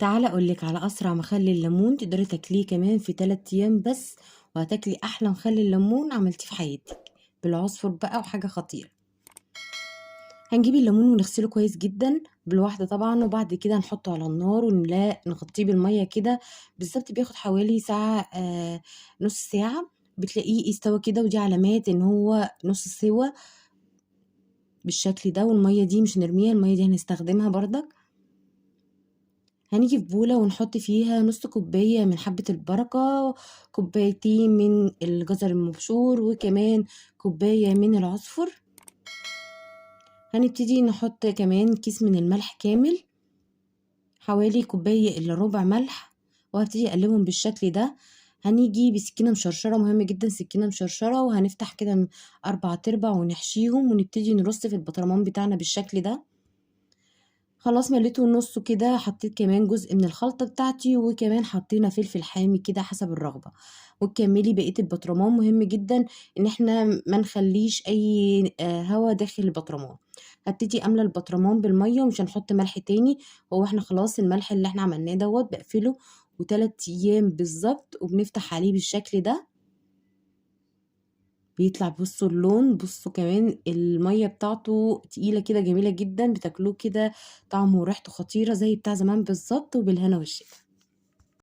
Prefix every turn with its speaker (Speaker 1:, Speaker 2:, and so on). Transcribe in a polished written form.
Speaker 1: تعالَ أقول لِك على أسرع مخلل ليمون تقدري تاكليه كمان في 3 أيام بس، وهتاكلي أحلى مخلل ليمون عملتيه في حياتِك، بالعصفر بقى وحاجة خطيرة. هنجيب الليمون ونغسله كويس جدًا بالواحدة طبعًا، وبعد كده هنحطه على النار ونملاه نغطيه بالمَيّة كده بالضبط، بياخد حوالي ساعة، نُص ساعة، بتلاقيه استوى كده، ودي علامات إن هو نُص سوا بالشكل ده. والمَيّة دي مش هنرميها، المَيّة دي هنستخدمها برضك. هنيجي في بولة ونحط فيها نُص كوباية من حبة البركة، كوبايتين من الجزر المبشور، وكمان كوباية من العصفر. هنبتدي نحط كمان كيس من الملح كامل، حوالي كوباية إلا ربع ملح، وهبتدي أقلبهم بالشكل ده. هنيجي بسكينة مشرشرة، مهم جدا سكينة مشرشرة، وهنفتح كده 4/4 ونحشيهم، ونبتدي نرص في البطرمان بتاعنا بالشكل ده. خلاص مليته نصه كده، حطيت كمان جزء من الخلطة بتاعتي، وكمان حطينا فلفل حامي كده حسب الرغبة، وتكملي بقية البطرمان. مهم جدا ان احنا ما نخليش اي هوا داخل البطرمان. هبتدي املى البطرمان بالمية، ومش هنحط ملح تاني، هو احنا خلاص الملح اللي احنا عملناه دوت بقفله وتلات ايام بالظبط، وبنفتح عليه بالشكل ده. بيطلع بصوا اللون، بصوا كمان المية بتاعته تقيلة كده جميلة جدا، بتاكلوه كده طعمه وريحته خطيرة زي بتاع زمان بالظبط، وبالهنا والشفا.